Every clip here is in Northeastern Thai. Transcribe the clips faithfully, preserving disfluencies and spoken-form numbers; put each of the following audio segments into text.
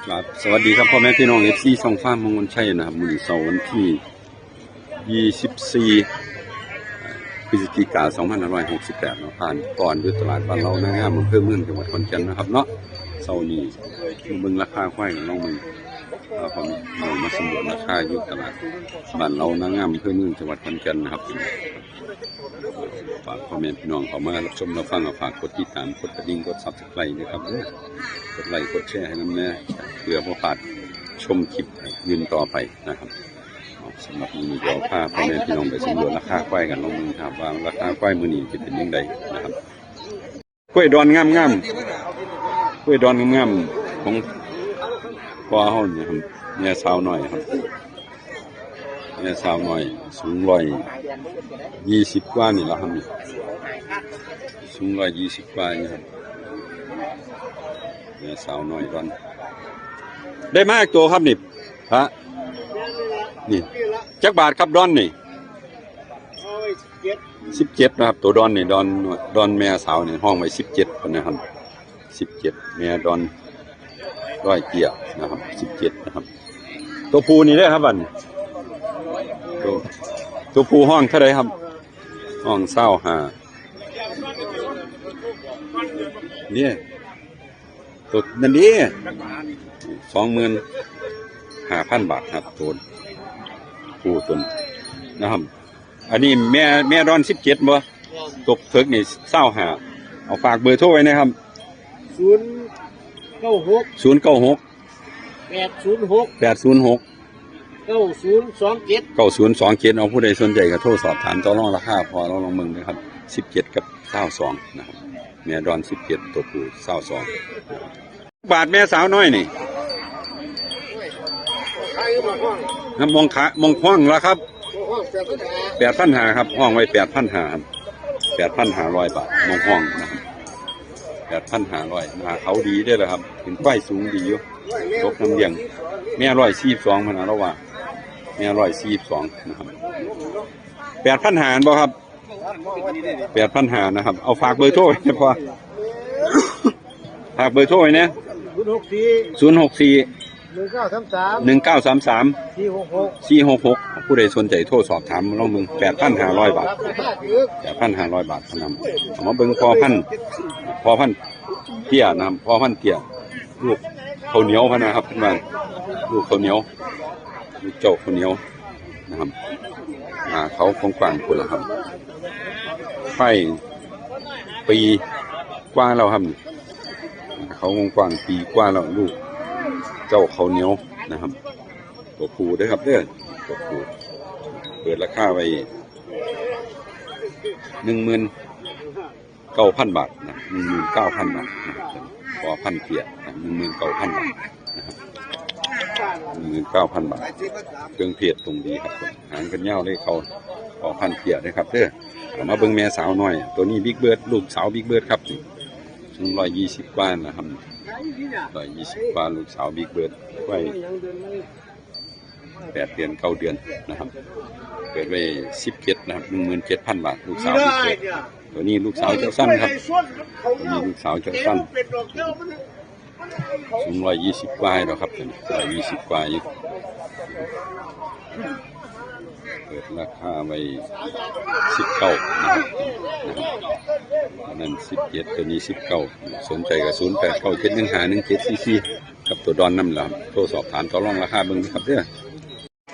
ครับ สวัสดีครับ พ่อแม่พี่น้อง เอฟซี ช่องฟาร์มมงคลชัยนะครับ มื้อนี้เสาร์วันที่ ยี่สิบสี่ พฤศจิกา สองพันห้าร้อยหกสิบแปด เนาะ ผ่านก่อนอยู่ตลาดบ้านเรานางาม อำเภอเมือง จังหวัดขอนแก่นนะครับเนาะ เสาร์นี้มาเบิ่งราคาควายกันลองเบิ่ง พาพ่อแม่พี่น้องมาสำรวจราคาอยู่ตลาดบ้านเรานางาม อำเภอเมือง จังหวัดขอนแก่นนะครับ ฝากพ่อแม่พี่น้องเข้ามารับชมรับฟัง ฝากกดติดตาม กดกระดิ่ง กด Subscribe ด้วยครับเด้อ กดไลค์ กดแชร์ให้นำแน่ เพื่อบ่พลาดชมคลิปอื่นต่อไปนะครับ สำหรับมื้อนี้เดี๋ยวพาพ่อแม่พี่น้องไปสำรวจราคาควายกันลองเบิ่งครับ ว่าราคาควายมื้อนี้จะเป็นจั่งใดนะครับ กล้วยดอนงามๆ กล้วยดอนงามๆ ของพ่อเฮานี่ครับ แม่สาวน้อยครับ แม่สาวน้อย สูงร้อยยี่สิบกว่านี่ล่ะครับนี่ สูงร้อยยี่สิบกว่านี่ครับ แม่สาวน้อยดอน ได้มาอีกตัวครับนี่ ฮะ นี่ จักบาทครับดอนนี่ สิบเจ็ดนะครับ ตัวดอนนี่ ดอน ดอนแม่สาวนี่ ห้องไว้สิบเจ็ดนะครับ สิบเจ็ด แม่ดอน ร้อยเตี้ยนะครับ สิบเจ็ดนะครับ ตัวผู้นี่เด้อครับ อัน ตัว ตัวผู้ห้องเท่าไหร่ครับ ห้องซาวห้า เนี่ย ตัวนั่นดิ สองหมื่นห้าพันบาทครับ ตัวผู้ตัวนี้นะครับ อันนี้แม่ แม่ดอนสิบเจ็ดบ่ ตกเถิกนี่ซาวห้า เอาฝากเบอร์โทรไว้นะครับ ศูนย์เก้าหก ศูนย์เก้าหก แปดศูนย์หก แปดศูนย์หก เก้าศูนย์สองเจ็ด เก้าศูนย์สองเจ็ด เอาผู้ใดสนใจก็โทรสอบถามต่อรองราคา พอเราลองเบิ่งนะครับ สิบเจ็ดกับซาวสองนะครับ แม่ดอนสิบเจ็ด ตัวผู้ซาวสอง บาทแม่สาวน้อยนี่ น้ำมองขามองห้องแล้วครับ แปดพันห้าครับ ห้องไว้แปดพันห้าครับ แปดพันห้าร้อยบาท มองห้องนะครับ แปดพันห้าร้อย หน้าเขาดีเด้อละครับ เป็นควายสูงดีอยู่ ตกน้ำเลี้ยง แม่ร้อยสี่สิบสองพันนะ เราว่า แม่ร้อยสี่สิบสองนะครับ แปดพันห้าบ่ครับ แปดพันห้านะครับ เอาฝากเบอร์โทรไว้นะพ่อ ฝากเบอร์โทรไว้นะ ศูนย์หกสี่ ศูนย์หกสี่ หนึ่งเก้าสามสาม หนึ่งเก้าสามสาม สี่หกหก สี่หกหก ผู้ใดสนใจโทรสอบถามลองเบิ่ง แปดพันห้าร้อยบาท แปดพันห้าร้อยบาทเท่านั้น เอามาเบิ่งพ่อพันธุ์ พ่อพันธุ์เตี้ยนะครับ พ่อพันธุ์เตี้ย ลูกข้าวเหนียวพะนะครับ เพิ่นว่า ลูกข้าวเหนียว ลูกเจ้าข้าวเหนียวนะครับ อ่า เขากว้างๆ พุ่นล่ะครับ ไฟปีกว่าแล้วครับ เขากว้างๆ ปีกว่าแล้ว ลูกเจ้าข้าวเหนียวนะครับ ตัวผู้เด้อครับเด้อ ตัวผู้ เปิดราคาไว้ หนึ่งหมื่นเก้าพันบาทนะ หนึ่งหมื่นเก้าพันบาทนะ พ่อพันธุ์เตี้ยนะ หนึ่งหมื่นเก้าพันบาทนะครับ หนึ่งหมื่นเก้าพันบาท เครื่องเพชรตรงดีครับ หางเพิ่นยาวเลยเขา พ่อพันธุ์เตี้ยนะครับเด้อ เอามาเบิ่งแม่สาวน้อย ตัวนี้บิ๊กเบิร์ด ลูกสาวบิ๊กเบิร์ดครับ สูงร้อยยี่สิบกว่านะครับ ร้อยยี่สิบกว่า ลูกสาวบิ๊กเบิร์ด ไว้ แปดเดือน เก้าเดือนนะครับ เปิดไว้สิบเจ็ดนะครับ หนึ่งหมื่นเจ็ดพันบาท ลูกสาวพิเศษ ตัวนี้ลูกสาวเจ้าสั้นครับ ตัวนี้ลูกสาวเจ้าสั้น สูงร้อยยี่สิบกว่าดอกครับ ตัวนี้ร้อยยี่สิบกว่าอยู่ เปิดราคาไว้สิบเก้านะครับ นะครับ อันนั้นสิบเจ็ด ตัวนี้สิบเก้า สนใจก็ศูนย์แปดเก้าเจ็ดหนึ่งห้าหนึ่งเจ็ดสี่สี่ กับตัวดอนนำล่ะ โทรสอบถามต่อรองราคาเบิ่งนะครับเด้อ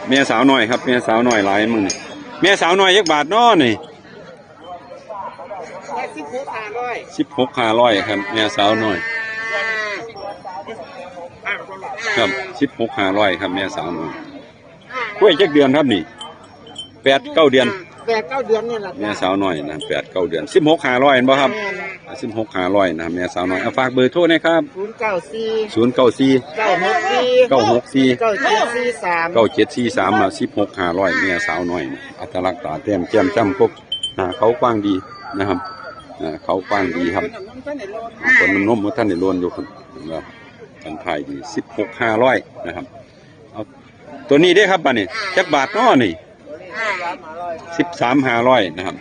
แม่สาวน้อยครับ แม่สาวน้อยหลายมื้อนี้ แม่สาวน้อยจักบาทน้อนี่ สิบหกห้าร้อย สิบหกห้าร้อยครับ แม่สาวน้อย ครับ สิบหกห้าร้อยครับ แม่สาวน้อย กล้วยจักเดือนครับนี่ แปดเก้าเดือน แปดเก้าเดือนนี่แหละ แม่สาวน้อยนะ แปดเก้าเดือน สิบหกห้าร้อยเห็นบ่ครับ แม่น อ่ะ สิบหกห้าร้อยนะครับ แม่สาวน้อย เอาฝากเบอร์โทรหน่อยครับ ศูนย์เก้าสี่ ศูนย์เก้าสี่ เก้าหกสี่ เก้าหกสี่ เก้าเจ็ดสี่สาม เก้าเจ็ดสี่สาม มา สิบหกห้าร้อย แม่สาวน้อยนะ อัตลักษณ์ตาแต้มแก้มจ้ำครบ หน้าเขากว้างดีนะครับ อ่า เขากว้างดีครับ ขนนมบ่ทันได้โลนอยู่ เห็นบ่ กันถ่ายดี สิบหกห้าร้อยนะครับ เอา ตัวนี้เด้ครับ บัดนี้ จักบาทน้อนี่ สิบสามห้าร้อยนะครับ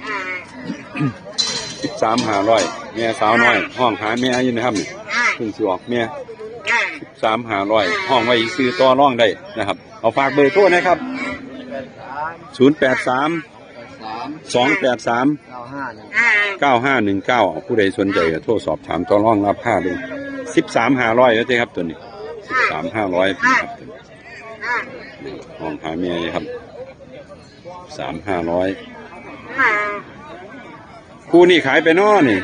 สิบสามห้าร้อย แม่สาวน้อย ห้องหาแม่อยู่นะครับนี่ เพิ่งสิออกแม่ สามห้าร้อย ห้องไว้ซื้อต่อรองได้นะครับ เอาฝากเบอร์โทรนะครับ ศูนย์แปดสาม สองแปดสาม เก้าห้าหนึ่ง เก้าห้าหนึ่งเก้า ผู้ใดสนใจก็โทรสอบถามต่อรองราคาดู สิบสามห้าร้อย แล้วเด้ครับตัวนี้ สิบสามห้าร้อย ครับ ห้องหาเมียครับ สามห้าร้อย คู่นี้ขายไปน้อนี่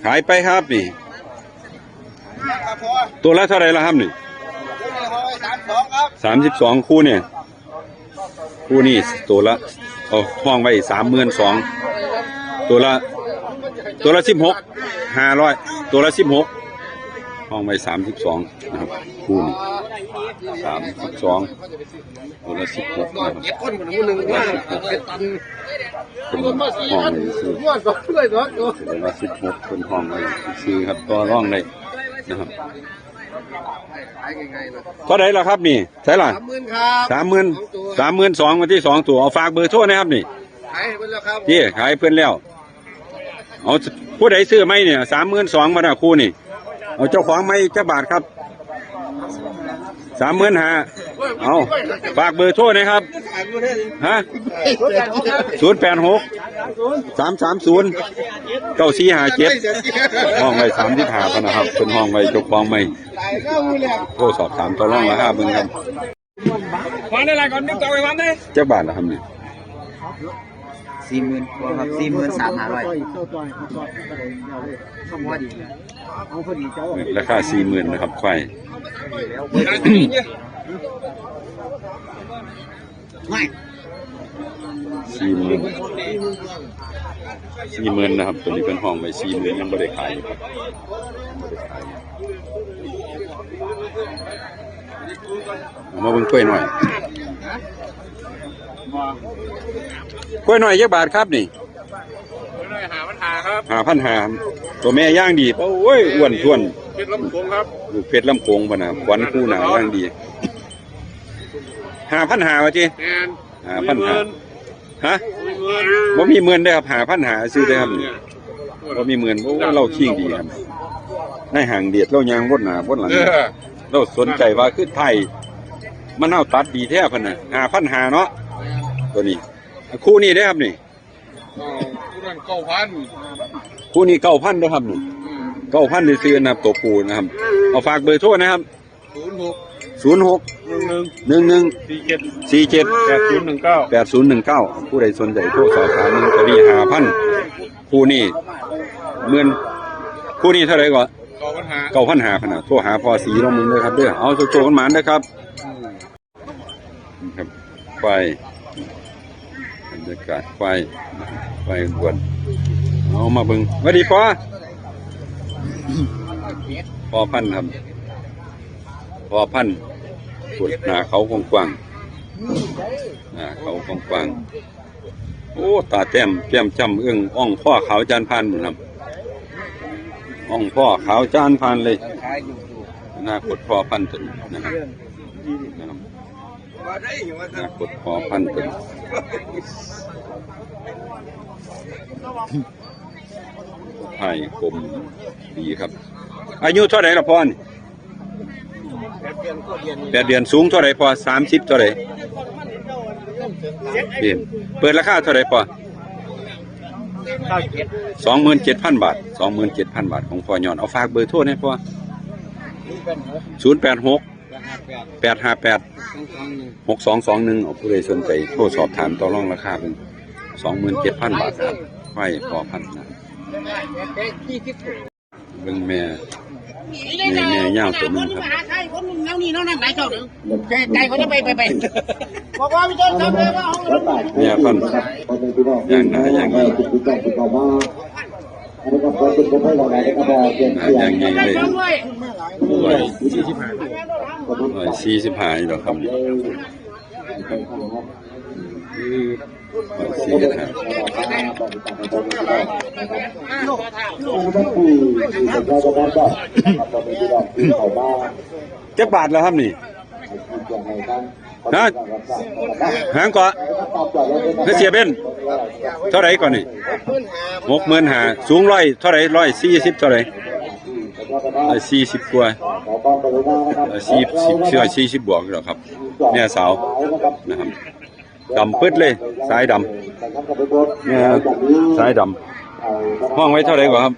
ขายไปครับนี่ ตัวละเท่าไหร่ละครับนี่ สามสิบสอง คู่เนี่ย คู่นี้ตัวละ เอาห้องไว้ สามหมื่นสอง ตัวละ ตัวละ สิบหกห้าร้อย ตัวละ สิบหก ห้องไว้ สามสิบสอง นะครับ คู่นี้ สามสิบสอง ตัวละ สิบหก นะครับ เจ็ดคนมันหนึ่ง ตัวละ สิบหก เป็นห้องไว้ซื้อ ตัวละ สิบหก เป็นห้องไว้ซื้อครับ ต่อรองได้นะครับ เท่าไหร่ล่ะครับนี่ ใช่ล่ะ สามหมื่นครับ สามหมื่น สองตัว สามหมื่นสอง มาที่สองตัว เอาฝากเบอร์โทรนะครับนี่ ขายให้เพิ่นแล้วครับ เจ้ ขายเพิ่นแล้ว เอา ผู้ใดซื้อไหมเนี่ย สามหมื่นสอง มาน่ะคู่นี่ เอาเจ้าของไหมจักบาทครับ สามหมื่นห้า เอา ฝากเบอร์โทรนะครับ ฮะ ศูนย์แปดหก สามสามศูนย์ เก้าสี่ห้าเจ็ด ห้องไว้ สามสิบห้า พันนะครับ เป็นห้องไว้เจ้าของไหม โทรสอบถามต่อรองราคาเบิ่งครับ วันอะไรก่อนนึกเอาไว้วันไหน จักบาทละครับเนี่ย สี่หมื่นครับ สี่หมื่นสามห้าร้อย พอดีเลย ราคา สี่หมื่น นะครับ ควาย สี่หมื่น สี่หมื่น นะครับ ตัวนี้เป็นห้องไว้ สี่หมื่น ยังไม่ได้ขายครับ มาเบิ่งกล้วยหน่อย กล้วยหน่อยจักบาทครับนี่ ห้าพันห้าครับ ห้าพันห้า ตัวแม่ย่างดี โอ้ย อ้วนท้วน เพชรลำโขงครับ ลูกเพชรลำโขงปะนะ ขวัญคู่หนาย่างดี ห้าพันห้า ว่าจิ แม่น ห้าพันห้า ฮะ บ่มีเงินได้ครับ ห้าพันห้า ซื้อได้ครับ บ่มีเงิน โอ้ เราคิงดีครับ นายห้างเดียด เรายางวนหน้าวนหลัง เออ เราสนใจว่าคือไทย มันเอาตัดดีแท้พันน่ะ ห้าพันห้า เนาะ ตัวนี้ คู่นี้ได้ครับนี่ เออ คู่นั้น เก้าพัน คู่นี้ เก้าพัน นะครับนี่ อืม เก้าพัน ซื้อนะครับ ตัวผู้นะครับ เอาฝากเบอร์โทรนะครับ ศูนย์หก ศูนย์หก หนึ่งหนึ่ง หนึ่งหนึ่ง สี่เจ็ด สี่เจ็ด แปดศูนย์หนึ่งเก้า แปดศูนย์หนึ่งเก้า ผู้ใดสนใจโทรสอบถามมันก็มี ห้าพัน คู่นี้ หมื่น คู่นี้เท่าไหร่ก่อน เก้าพันห้า เก้าพันห้า พันนะ โทรหาพ่อสีลงมึงเลยครับเด้อ เอาโชคๆกันหมานนะครับ ครับ ควาย บรรยากาศควาย ควายบวช เอามาเบิ่ง สวัสดีพ่อ พ่อพันธุ์ครับ พ่อพันธุ์ พุ้น หน้าเขากว้างๆ หน้าเขากว้างๆ โอ้ ตาแต้ม แก้มจ้ำเอื้อง อ่องพ่อขาวจานพานหมดครับ อ่องพ่อขาวจานพานเลย อนาคตพ่อพันธุ์ตัวนี้นะครับ นะครับ อนาคตพ่อพันธุ์ตัวนี้ ไทยคมดีครับ อายุเท่าไหร่ละพ่อนี่ แปดเดือน สูงเท่าไหร่พ่อ สามสิบเท่าไหร่ นี่ เปิดราคาเท่าไหร่พ่อ สองหมื่นเจ็ดพันบาท สองหมื่นเจ็ดพันบาท ของพ่อยอด เอาฝากเบอร์โทรหน่อยพ่อ ศูนย์แปดหก แปดห้าแปด หกสองสองหนึ่ง เอาผู้ใดสนใจโทรสอบถามต่อรองราคาเป็น สองหมื่นเจ็ดพันบาทครับ ไว้พ่อพันธุ์นะ เบิ่งแม่ แม่ แม่ยาวตัวหนึ่งครับ ไก่เขาจะไป ไป ไป บอกว่าพี่ต้นทำเลยว่าเอา แม่พันธุ์ อย่างหนาอย่างดี อย่างใหญ่เลย ร้อยสี่สิบห้า ร้อยสี่สิบห้านี่ดอกครับนี่ สี่ห้า จักบาทแล้วครับนี่ นะ หางเกาะ เสียเบน เท่าไหร่ก่อนนี่ หกหมื่นห้า สูงร้อยเท่าไหร่ ร้อยสี่สิบเท่าไหร่ ร้อยสี่สิบกว่า ร้อยสี่สิบ ร้อยสี่สิบบวกแล้วครับ แม่สาวนะครับ ดำปึ๊ดเลย สายดำ แม่สายดำ ห้องไว้เท่าไหร่ก่อนครับ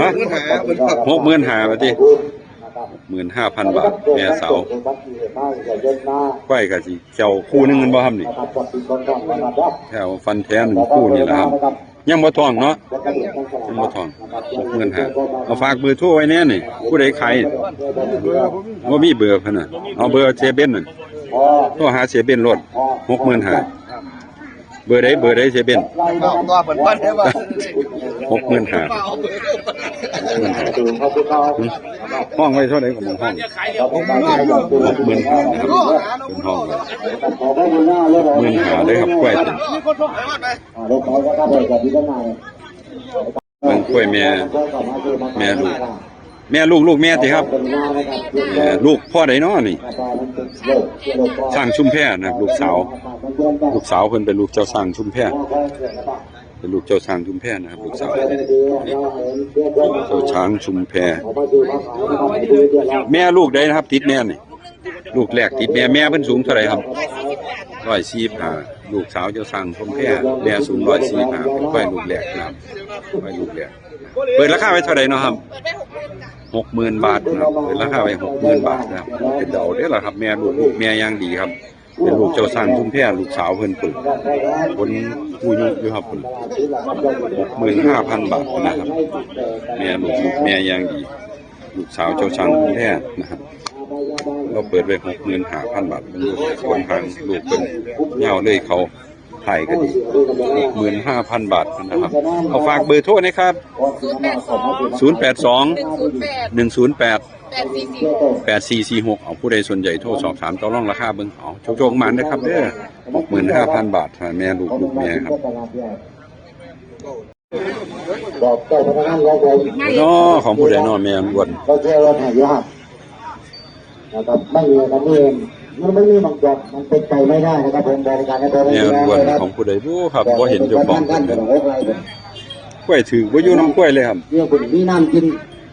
ฮะ หกหมื่นห้า บาทติ หมื่นห้าพันบาท แม่สาว ควายก็สิเจ้าคู่หนึ่งแม่นบ่ครับนี่ แถวฟันแท้หนึ่งคู่นี่แหละครับ ยังบ่ท้องเนาะ ยังบ่ท้อง หกหมื่นห้า เอาฝากเบอร์โทรไว้แน่นี่ ผู้ใดขาย บ่มีเบอร์เพิ่นน่ะ เอาเบอร์เสียเบนนั่น โทรหาเสียเบนโลด หกหมื่นห้า เบอร์ใด เบอร์ใดเสียเบน เอาตัวเปิดบ้านได้บ่ หกหมื่นห้า หกหมื่นห้า ห้องไว้เท่าไหร่ก็บ่ห้อง หกหมื่นห้านะครับ เป็นห้องไว้ หมื่นห้าเลยครับ ควายตัวนี้ เบิ่งควายแม่ แม่ลูก แม่ลูก ลูกแม่ติครับ แม่ลูกพ่อใดน้อนี่ ช้างชุมแพนะครับ ลูกสาว ลูกสาวเพิ่นเป็นลูกเจ้าช้างชุมแพ เป็นลูกเจ้าช้างชุมแพนะครับ ลูกสาว เจ้าช้างชุมแพ แม่ลูกใดนะครับ ติดแม่นี่ ลูกแรกติดแม่ แม่เพิ่นสูงเท่าไหร่ครับ ร้อยสี่สิบห้า ลูกสาวเจ้าช้างชุมแพ แม่สูงร้อยสี่สิบห้า เป็นควายลูกแรกนะครับ ควายลูกแรก เปิดราคาไว้เท่าไหร่เนาะครับ หกหมื่นบาทนะครับ เปิดราคาไว้หกหมื่นบาทนะครับ เป็นเดาเด้อล่ะครับ แม่ลูก ลูกแม่อย่างดีครับ เป็นลูกเจ้าช้างชุมแพ ลูกสาวเพิ่นเปิด คนผู้ยุอยู่ครับเพิ่น หกหมื่นห้าพันบาทนะครับ แม่ลูก ลูกแม่อย่างดี ลูกสาวเจ้าช้างชุมแพนะครับ เราเปิดไว้ หกหมื่นห้าพันบาท เป็นลูกคนทางลูกเพิ่นยาวเลยเขา ถ่ายก็ดี หกหมื่นห้าพันบาทนะครับ เอาฝากเบอร์โทรนะครับ ศูนย์แปดสอง หนึ่งศูนย์แปด แปดสี่สี่หก เอาผู้ใดสนใจโทรสอบถามต่อรองราคาเบิ่ง เอาโชคๆหมานนะครับเด้อ หกหมื่นห้าพันบาท แม่ลูก ลูกแม่ครับ บอกเจ้าพนักงานของผม เนาะ ของผู้ใดเนาะ แม่อ้วน ก็แค่ว่าถ่ายยากนะครับ ไม่มีครับ นี่มันไม่มีบางอย่าง มันเป็นไปไม่ได้นะครับ ผมบริการให้พ่อแม่ แม่อ้วน พี่น้องนะครับ ของผู้ใดบุครับ บ่เห็นเจ้าของเพิ่นเลย ควายถือบ่อยู่นำควายเลยครับ เนี่ยผมมีน้ำกิน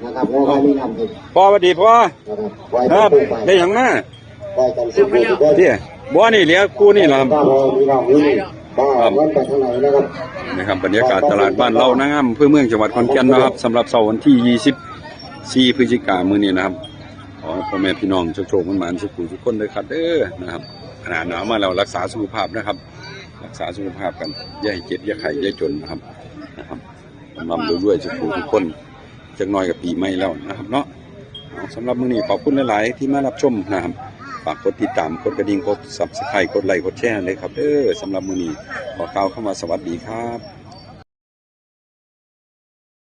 นะครับ เพราะว่ามีน้ำกิน พ่อสวัสดีพ่อ นะครับ ครับ ได้หยังมา เตี้ย บ่นี่เหลือคู่นี่ล่ะครับ ครับ นะครับ บรรยากาศตลาดบ้านเล้านางาม อำเภอเมือง จังหวัดขอนแก่นนะครับ สำหรับเสาร์วันที่ยี่สิบสี่พฤศจิกายนมื้อนี้นะครับ ขอให้พ่อแม่พี่น้องโชคๆหมานๆทุกผู้ทุกคนเด้อครับเด้อนะครับ หน้าหนาวมาแล้วรักษาสุขภาพนะครับ รักษาสุขภาพกัน อย่าให้เจ็บ อย่าไข้ อย่าจนนะครับ นะครับ ร่ำๆรวยๆทุกผู้ทุกคน จักหน่อยก็ปีใหม่แล้วนะครับเนาะ เอา สำหรับมื้อนี้ขอบคุณหลายๆที่มารับชมนะครับ ฝากกดติดตาม กดกระดิ่ง กด Subscribe กดไลค์ กดแชร์เลยครับเด้อ สำหรับมื้อนี้ขอกล่าวคำว่าสวัสดีครับ